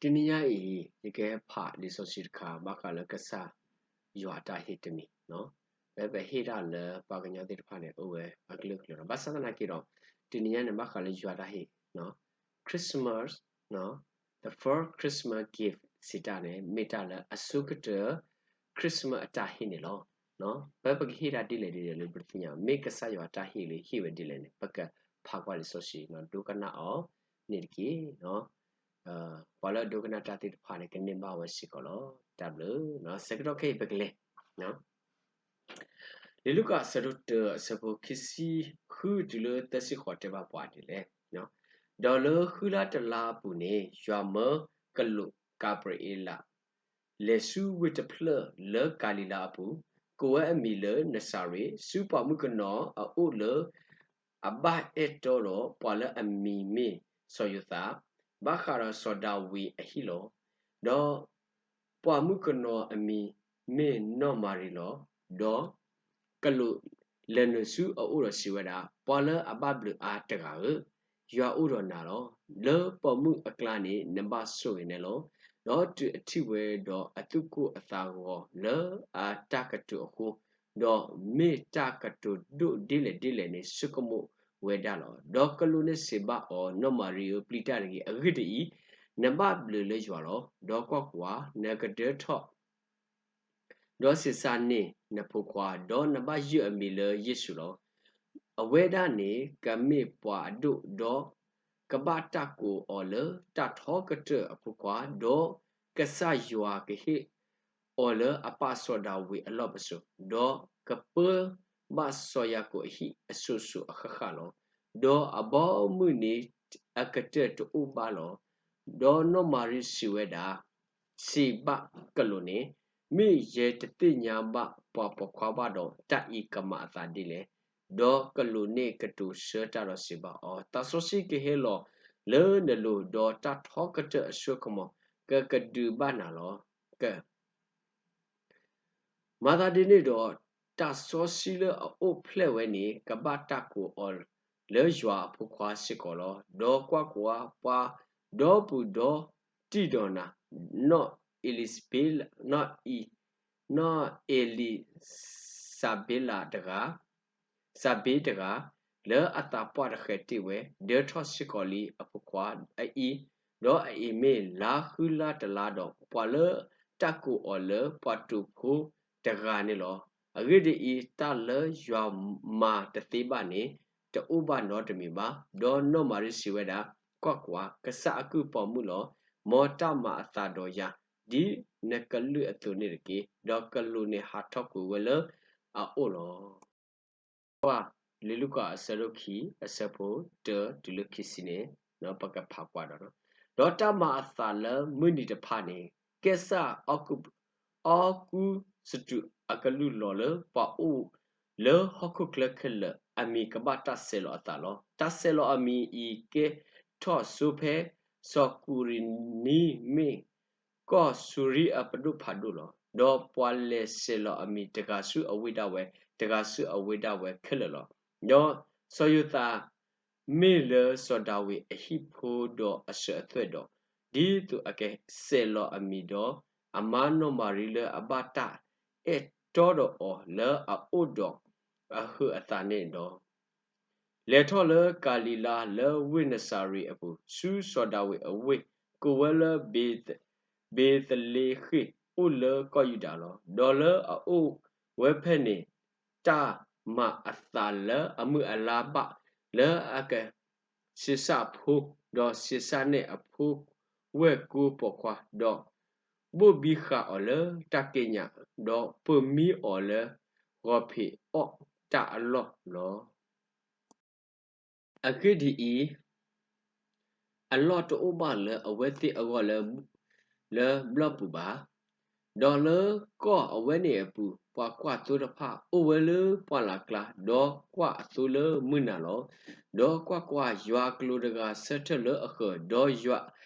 တနံၤညါအံၤ ယကဟဲဖးလံာ်စီဆှံတခါ ဘၣ်ဃးလၢကစၢ်ယွၤအတၢ်ဟ့ၣ်တမံၤ, ဖဲပဟ့ၣ်တၢ်လၢပှၤကညီသ့ၣ်တဖၣ်န့ၣ် အိၣ်ဝဲအကလုာ်ကလုာ်လီၤ. ဘၣ်ဆၣ်သနာ်က့ဒီး တနံၤညါန့ၣ် ဘၣ်ဃးလၢယွၤတၢ်ဟ့ၣ် Christmas, the first Christmas gift စံးတၢ်န့ၣ် မ့ၢ်တၢ်လၢအဆိကတၢၢ် Christmas အတၢ်ဟ့ၣ်န့ၣ်လီၤ. ဖဲပကဟ့ၣ်တၢ်ဒ်လဲၣ်ဒ်လဲၣ်လၢပတသ့ၣ်ညါ, မ့ၢ်ကစၢ်ယွၤတၢ်ဟ့ၣ်လၢဟ့ၣ်ဝဲဒ်လဲၣ်န့ၣ် ပကဖးကွၢ်လံာ်စီဆှံ ဒိကနၣ်အီၤန့ၣ်တက့ၢ်. ပှၤလၢအဒိကနၣ်တၢ်သ့ၣ်တဖၣ်န့ၣ် ကန့ၢ်ဘၣ်ဝဲစ့ၢ်ကီးလီၤ. တၢ်ဘျုး, ဆၢကတီၢ်ခဲအံၤပကလဲၤ လံာ�ကၣ်အဆၢဒိၣ်တၢ အဆၢဖိခံဆံဃုတုၤလၢသၢဆံဃိးတဲဘၣ်ပှၤဒ်လဲၣ်. ဒီးလၢဃုလါတလါအပူၤန့ၣ် ယွၤမၢကလူးကၤဘြံၤအ့လး လဲၤဆူဝ့ၢ်တဖျၢၣ်လၢကၤလံၤလါအပူၤ, ကိးဝဲအမံၤလၢနစၤရ့း, ဆူပှၤမုၣ်ကနီၤအအိၣ်လၢ အဘၣ်အဲၣ်တီဒီးပှၤလၢအမံၤမ့ၢ်စီၤယိၤသး, ဘၣ်ဃးဒီးစီၤဒၤဝံးအဟံၣ်လီၤ. ဒီးပှၤမုၣ်ကနီၤအမံၤမ့ၢ်နီၢ်မၤရံလီၤ. ဒီးကလူးလဲၤနုာ်ဆူအအိၣ်ဒီးစံးဝဲဒၣ်, ပှၤလၢအဘၣ်ဘျုးအါတဂၤဧၢ, ယွၤအိၣ်ဒီးနၤလီၤ. လၢပိာ်မုၣ်အကျါန့ၣ် နဘၣ်ဆိၣ်ဂ့ၤန့ၣ်လီၤ. ဒီးတုၤအထံၣ်ဝဲဒီးအသူၣ်ကိၢ်အသးဂီၤ လၢအတၢ်ကတိၤအဃိ, ဒီးမ့ၢ်တၢ်ကတိၤဒိၣ်ဒ်လဲၣ်ဒ်လဲၣ်န့ၣ် ဆိကမိၣ်ဝဲဒၣ်လီၤ. ဒီးကလူးန့ၣ်စံးဘၣ်အီၤ, နီၢ်မၤရံဧၢ, ပျံၤတၢ်တဂ့ၤ. အဂ့ၢ်ဒ်အံၤ, နဘၣ်ဘျုးလၢယွၤလီၤ. ဒီးကွၢ်ကွၢ်, နကဒၢထီၣ် ဒီးဆံးစၢ်န့ၢ်နဖိခွါ, ဒီးနဘၣ်ယုၢ်အမံၤလၢယ့ၣ်ၡူးလီၤ. အဝဲဒၣ်န့ၣ်ကမ့ၢ်ပှၤအဒိၣ်, ဒီးကဘၣ်တၢ်ကိးအီၤလၢတၢ်ထီကတၢၢ်အဖိခွါ, ဒီးကစၢ်ယွၤကဟ့ၣ်အီၤလၢအပၢ်စီၤဒၤဝံးအလီၢ်ပစိာ်, ဒီးကပၢဘၣ်စီၤယၤကိာ်အဟံၣ်အစိၤစိၤအဃၣ်ဃၣ်လီၤ. ဒီးအဘီအမုၢ်န့ၣ်အကတၢၢ်တအိၣ်ဘၣ်လီၤ. ဒီးနီၢ်မၤရံစံးဝဲဒၣ်, စံးဘၣ်ကလူးန့ၣ်, မ့ၢ်ယဲတသ့ၣ်ညါဘၣ်ပှၤပိာ်ခွါဘၣ်ဒီး တၢ်အံၤကမၤအသးဒ်လဲၣ်. ဒီးကလူးန့ၣ်ကတိၤဆၢတၢ်ဒီးစံးဘၣ်အီၤ, သးစီဆှံကဟဲလီၤလၢနလိၤ, ဒီးတၢ်ထီကတၢၢ်အစိကမီၤကကဒုးဘၣ်နၤလီၤ. မၤသးဒ်န့ၣ်ဒီး, တၢ်စီဆှံလၢအအိၣ်ဖျဲၣ်ဝဲန့ၣ် ကဘၣ်တၢ်ကိးအီၤလၢယွၤအဖိခွါစ့ၢ်ကီးလီၤ. ဒီးကွၢ်ကွၢ်, ပှၤဒီပုၢ်ဒီတံၢ်ဒီးနၤ, နီၢ်အ့လံစဘ့း, နီၢ်အ့လံစဘ့းလးတဂၤ, စၢ်ဘ့တဂၤ, လၢအသးပှၢ်တဃဲၤတ့ၢ်ဝဲ, ဒၢထီၣ်စ့ၢ်ကီးလံအဖိခွါအအံၤ, ဒီးအအံၤမ့ၢ်လါဃုလါတလါဒီး ပှၤလၢတၢ်ကိးအီၤလၢပှၤတူာ်ဖိတဂၤန့ၣ်လီၤ. အဂ့ၢ်ဒ်အံၤ, တၢ်လၢယွၤမၤတသ့ဘၣ်န့ၣ် တအိၣ်ဘၣ်နီတမံၤဘၣ်. ဒီးနီၢ်မၤရံစံးဝဲဒၣ်, ကွၢ်ကွၢ်, ကစၢ်အကုၢ်ပိာ်မုၣ်လီၤ. မ်တၢ်မၤအသးဒီးယၤ ဒ်နကလုၢ်အသိးန့ၣ်တက့ၢ်. ဒီးကလူးန့ၣ်ဟးထီၣ်ကွံာ်ဝဲလၢအအိၣ်လီၤ. ကွၢ်, လံာ်လူၤကၣ်အဆၢဒိၣ်ခံ အဆၢဖိတၢတုၤလၢခံဆံန့ၣ် ပကဖးကွၢ်ဒီး, ဒီးတၢ်မၤအသးလၢမုၢ်နံၤတဖၣ်န့ၣ် ကဲစၢ် အီကူစတူးအကလုၢ်လီၤလၢပှၤအိၣ်လၢဟီၣ်ခိၣ်ချၢခဲလၢာ် အမံၤကဘၣ်တၢ်ဆဲးလီၤအသးလီၤ. တၢ်ဆဲးလီၤအမံၤအံၤကဲထီၣ်ဆိဖဲ စီၤကူၤရံနံမ့ၢ် ကီၢ်စူၤရံအပဒိၣ်ဖးဒိၣ်လီၤ. ဒီးပှၤလဲၤဆဲးလီၤအမံၤတဂၤဆူအဝ့ၢ်ဒၣ်ဝဲ, တဂၤဆူအဝ့ၢ်ဒၣ်ဝဲခဲလၢာ်လီၤ. ဒီးစီၤယိၤသး မ့ၢ်လၢစီၤဒၤဝံးအဟံၣ်ဖိဒီးအစၢၤအသွဲၣ်ဒီး, ဒ်သိးအကဆဲးလီၤအမံၤဒီး အမါနီၢ်မၤရံလၢအဘၣ်တၢ်အဲၣ်တီဒီးအီၤလၢအအိၣ်ဒီးအဟုးအသးန့ၣ်ဒီး လဲၤထီၣ်လၢကၤလံၤလါလၢဝ့ၢ်နစၤရ့းအပူၤ, ဆူစီၤဒၤဝဲအဝ့ၢ်, ကိးဝဲလၢ ဘ့းသလ့ဃ့ၣ်, အိၣ်လၢကီၢ်ယူဒၤလီၤ. ဒီးလၢအအိၣ်ဝဲဖဲန့ၣ်, တၢ်မၤအသးလၢအမုၢ်အလါဘၣ်, လၢအကဆံးစၢ်အဖိ, ဒီးဆံးစၢ်န့ၢ်အဖိဝဲၢ်ကိပိာ်ခွါ, ဒီး ဘိၣ်ဘံဃာ်အီၤလၢတၢ်က့ညး, ဒီးပၢၤမံအီၤလၢဂီၤဖံးအီၣ်တၢ်အလီၢ်လီၤ. အဂ့ၢ်ဒ်အံၤ, အလီၢ်တအိၣ်ဘၣ်လၢအဝဲသ့ၣ်အဂီၢ်လၢ လၢဘျီၣ်ပူၤဘၣ်. ဒီးလၢကီၢ်အဝဲန့ၣ်အပူၤ, ပှၤကွၢ်သိတဖၣ်အိၣ်ဝဲလၢပှၢ်လၢ်ကျါ, ဒီးကွၢ်အသိလၢမုၢ်နၤလီၤ. ဒီးကွၢ်ကွၢ်, ယွၤအကျိၤတဂၤဆၢထၢၣ်လၢအဃၢၤ, ဒီးယွၤ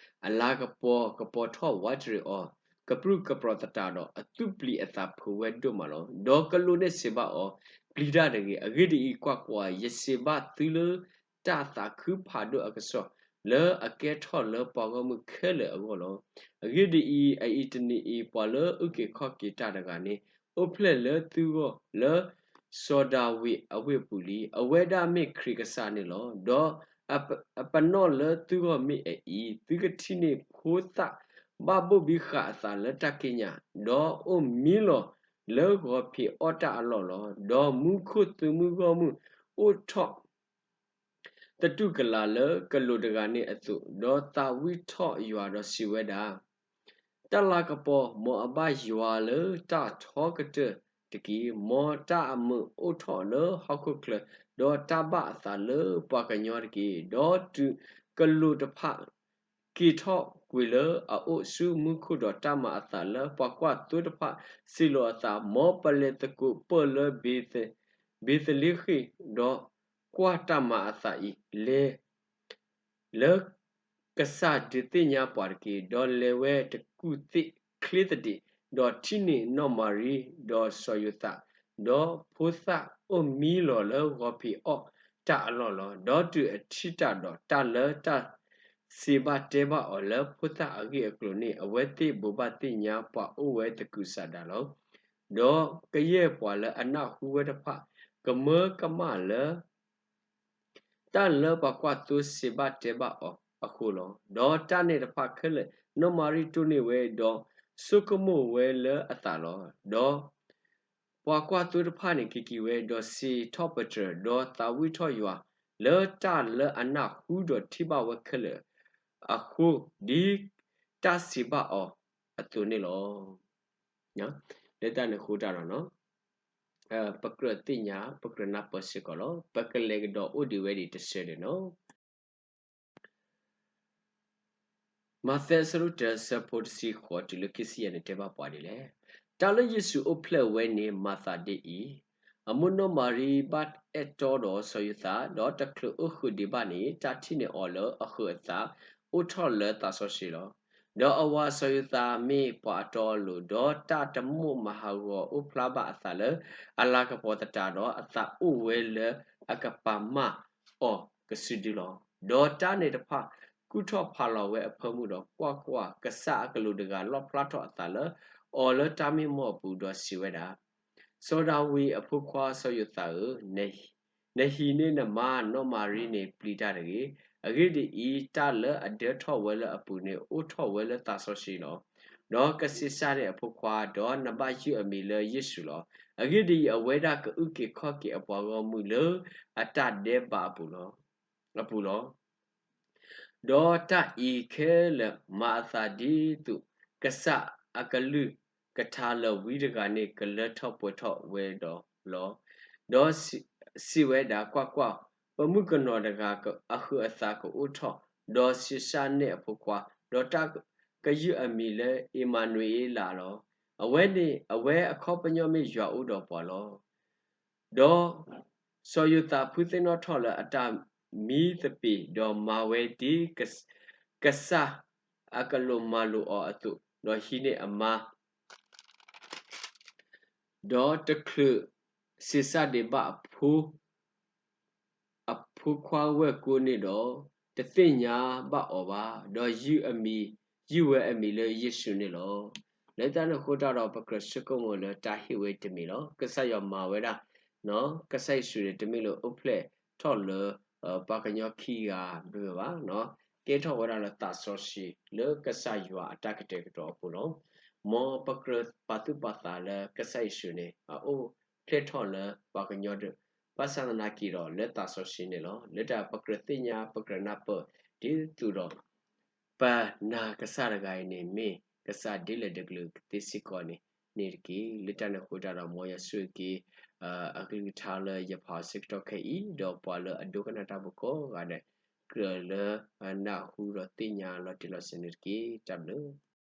အလၤကပီၤကပီၤထီၣ်ဝးတရံးအီၤ, ကပြုၢ်ကပြီၤသတးဒီး, အသူၣ်ပျံၤအသးဖုးဝဲဒိၣ်မးလီၤ. ဒီးကလူးန့ၣ်စံးဘၣ်အီၤ, ပျံၤတၢ်တဂ့ၤ. အဂ့ၢ်ဒ်အံၤ, ကွၢ်ကွၢ်, ယစံးဘၣ်သုလၢတၢ်သးခုဖးဒိၣ်အကစီၣ်, လၢအကဲထီၣ်လၢပှၤဂီၢ်မုၢ်ခဲလၢာ်အဂီၢ်လီၤ. အဂ့ၢ်ဒ်အံၤ, အအံၤတနံၤအံၤ ပှၤလၢအအုၣ်က့ၤခီၣ်က့ၤတၢ်တဂၤန့ၣ် အိၣ်ဖျဲၣ်လၢသုဂီၢ်လၢ စီၤဒၤဝံးအဝ့ၢ်အပူၤလံ. အဝဲဒၣ်မ့ၢ်ခရံာ်ကစၢ်န့ၣ်လီၤ. ဒီးအပနီၣ်လၢသုဂီၢ်မ့ၢ်အအံၤ, သုကထံၣ်န့ၢ်ဖိသၣ်ဘၣ်ဘိၣ်ဘံဃာ်အသးလၢတၢ်ကံးညာ်, ဒီးအိၣ်မံလီၤလၢဂီၤဖံးအီၣ်တၢ်အလီၢ်လီၤ. ဒီးမူခိၣ်သုးမုၢ်ဂီၢ်မုၢ်အိၣ်ထီၣ် သတူၢ်ကလာ်လၢကလူးတဂၤန့ၣ်အသိး, ဒီးသးဝံၣ်ထီၣ်ယွၤဒီးစံးဝဲဒၣ်, တၢ်လၤကပီၤ, မ်အဘၣ်ယွၤလၢတၢ်ထီကတၢၢ်တက့ၢ်. မ်တၢ်အမုာ်အိၣ်ထီၣ်လၢဟီၣ်ခိၣ်ချၢ, ဒီးတၢ်ဘၣ်အသးလၢပှၤကညီတက့ၢ်. ဒီးတုၤကလူးတဖၣ် က့ၤထီၣ်ကွံာ်လၢအအိၣ်ဆူမူခိၣ်, ဒီးတၢ်မၤအသးလၢပှၤကွၢ်သိတဖၣ်စံးလီၤအသး, မ်ပလဲၤသကိးပၢၢ်လၢ ဘ့ၤသလ့ဃ့ၣ်, ဒီးကွၢ်တၢ်မၤအသးအံၤ, လဲၤ လၢကစၢ်ဒုးသ့ၣ်ညါပှၤတက့ၢ်. ဒီးလဲၤဝဲတကူၣ်သ့ၣ်ချ့သဒံး, ဒီးထံၣ်န့ၢ်နီၢ်မၤရံ, ဒီးစီၤယိၤသး, ဒီးဖိသၣ်အိၣ်မံလီၤလၢဂီၤဖံးအီၣ်တၢ်အလီၢ်လီၤ. ဒီးတုၤအထံၣ်တၢ်ဒီးတၢ်လၢတၢ်စံးဘၣ်တဲဘၣ်အီၤလၢဖိသၣ်အဂ့ၢ်အကျိၤန့ၣ်, အဝဲသ့ၣ်ဘိးဘၣ်သ့ၣ်ညါပှၤအိၣ်ဝဲသကုၤဆးဒးလီၤ. ဒီးကယဲၢ်ပှၤလၢအနၢ်ဟူဝဲတဖၣ် ကမၢကမၣ်လၢ တၢ်လၢပှၤကွၢ်သိစံးဘၣ်တဲဘၣ်အီၤအဃိလီၤ. ဒီးတၢ်န့ၣ်တဖၣ်ခဲလၢာ် နီၢ်မၤရံတိၢ်န့ၢ်ဝဲ, ဒီးဆိကမိၣ်ဝဲလၢအသးလီၤ. ဒီးပှၤကွၢ်သိတဖၣ်န့ၣ်က့ၤက့ၤဝဲ, ဒီးစံးထီၣ်ပတြၢၤ, ဒီးသးဝံၣ်ထီၣ်ယွၤ လၢတၢ်လၢအနၢ်ဟူဒီးထံၣ်ဘၣ်ဝဲခဲလၢာ်အဃိ, ဒ်တၢ်စံးဘၣ်အီၤအသိးန့ၣ်လီၤ. လၢတၢ်န့ၣ်အဃိတၢ်ဒီး ပကြၢးသ့ၣ်ညါ ပကြၢးနၢ်ပၢၢ်စ့ၢ်ကီးလီၤ. ပကလဲၤကဒီးအိၣ်ဒံးဝဲဒံးတဆၢန့ၣ်လီၤ. မးသဲအဆၢဒိၣ်တၢ အဆၢဖိတဆံဃိးတုၤလၢခံဆံယဲၢ်န့ၣ် တဲဘၣ်ပှၤဒ်လဲၣ်. တၢ်လၢယ့ၣ်ၡူးအိၣ်ဖျဲၣ်ဝဲန့ၣ် မၤသးဒ်အံၤ, အမိၢ်နီၢ်မၤရံဘၣ်အဲၣ်တီဒီးစီၤယိၤသး, ဒီးတချုးအိၣ်ဃုာ်ဒံးဘၣ်န့ၣ်, တၢ်ထံၣ်န့ၢ်အီၤလၢအဃုာ်အသး အိၣ်ထီၣ်လၢသးစီဆှံလီၤ. ဒီးအဝၤစီၤယိၤသးမ့ၢ်ပှၤအတီအလိၤ, ဒီးတၢ်တမိၣ်မၤဟးဂီၤအိၣ်ဖျါဘၣ်အသးလၢအလၤကပီၤသတးဒီး, အသးအိၣ်ဝဲလၢအကပာ်မၢ်အီၤကစုဒုလီၤ. ဒီးတၢ်န့ၣ်တဖၣ်ကူၣ်ထီၣ်ဖးလီၤဝဲအဖၢမုၢ်ဒီး, ကွၢ်ကွၢ်, ကစၢ်အကလူးတဂၤလီၣ်ဖျါထီၣ်အသးလၢအီၤလၢတၢ်မံမီၢ်အပူၤ, ဒီးစံးဝဲဒၣ်, စီၤဒၤဝံးအဖိခွါစီၤယိၤသးဧၢ, နဟံးန့ၢ်နမါနီၢ်မၤရံန့ၣ်ပျံၤတၢ်တဂ့ၤ. အဂ့ၢ်ဒ်အံၤ, တၢ်လၢအဒၢထီၣ်ဝဲလၢအပူၤန့ၣ် အိၣ်ထီၣ်ဝဲလၢသးစီဆှံလီၤ. ဒီးကဆံးစၢ်န့ၢ်အဖိခွါ, ဒီးနဘၣ်ယုၢ်အမံၤလၢယ့ၣ်ၡူးလီၤ. အဂ့ၢ်ဒ်အံၤ, အဝဲဒၣ်ကအုၣ်က့ၤခီၣ်က့ၤအပှၤဂီၢ်မုၢ်လၢအတၢ်ဒဲးဘးအပူၤလီၤ. အပူၤလီၤ. ဒီးတၢ်အံၤခဲလၢာ်မၤအသးဒ်သိးကစၢ်အကလုၢ်ကထါလၢာ်ဝံတဂၤန့ၣ် ကလၢထီၣ်ပှဲၤထီၣ်ဝဲဒီးလီၤ. ဒီးစံးဝဲဒၣ်, ကွၢ်ကွၢ်, ပမုၣ်ကနီၤတဂၤအဃုာ်အသးကအိၣ်ထီၣ်, ဒီးဆံးစၢ်န့ၢ်အဖိခွါ, ဒီးတၢ်ကယုၢ်အမံၤလၢအ့မၤနူၤအ့လးလီၤ. အဝဲန့ၣ်, အဝဲအခီပညီမ့ၢ်ယွၤအိၣ်ဒီးပှၤလီၤ. ဒီးစီၤယိၤသးဖုသ့ၣ်နီၣ်ထီၣ်လၢအတၢ်မံသပ့ၤ, ဒီးမၤဝဲဒ်ကစၢ်အကလူးမၤလိာ်အီၤအသိး, ဒီးဟံးန့ၢ်အမါ, ဒီးတချုးဆံးစၢ်ဒံးဘၣ်အဖိ အဖိခွါဝဲၢ်ကိန့ၣ်ဒီး, တသ့ၣ်ညါဘၣ်အီၤဘၣ်, ဒီးယုၢ်အမံၤ, ယုၢ်ဝဲအမံၤလၢယ့ၣ်ၡူးန့ၣ်လီၤ. လၢတၢ်န့ၣ်အဃိတၢ်ဒီး ပကြၢးဆိကမိၣ်လၢတၢ်ဟ့ၣ်ဝဲတမံၤလီၤ. ကစၢ်ယွၤမၤဝဲဒၣ်, ကစၢ်ယ့ၣ်ၡူးန့ၣ် တမ့ၢ်လၢအိၣ်ဖျဲၣ်ထီၣ်လၢ ပှၤကညီခံဂၤဘၣ်, ကဲထီၣ်ဝဲဒၣ်လၢသးစီဆှံ လၢကစၢ်ယွၤအတၢ်ကတဲာ်ကတီၤအပူၤလီၤ. မ်ပကြၢးပာ်သူၣ်ပာ်သးလၢကစၢ်ယ့ၣ်ၡူးန့ၣ် အအိၣ်ဖျဲၣ်ထီၣ်လၢပှၤကညီဒီး ဘၣ်ဆၣ်သနာ်က့ဒီး လၢသးစီဆှံန့ၣ်လီၤ. လၢတၢ်ပကြၢးသ့ၣ်ညါ ပကြၢးနၢ်ပၢၢ် ဒ်သိးဒီး ပနာ်ကစၢ်တဂၤအံၤန့ၣ် မ့ၢ်ကစၢ်ဒ်လဲၣ်ဒ်လဲၣ်ကလုာ်ကသ့စ့ၢ်ကီးန့ၣ်တက့ၢ်. လၢတၢ်န့ၣ်အဃိတၢ်ဒီး မ်ယွၤဆိၣ်ဂ့ၤက့ၤ အကလုၢ်ကထါလၢယဖးအီၤဆၢကတီၢ်ခဲအံၤ, ဒီးပှၤလၢအဒိကနၣ်တၢ်ဖိကိးဂၤဒဲး ကြၢးလၢနၢ်ဟူဒီးသ့ၣ်ညါလီၤတံၢ်လီၤဆဲးန့ၣ်တက့ၢ်. တၢ်ဘျုး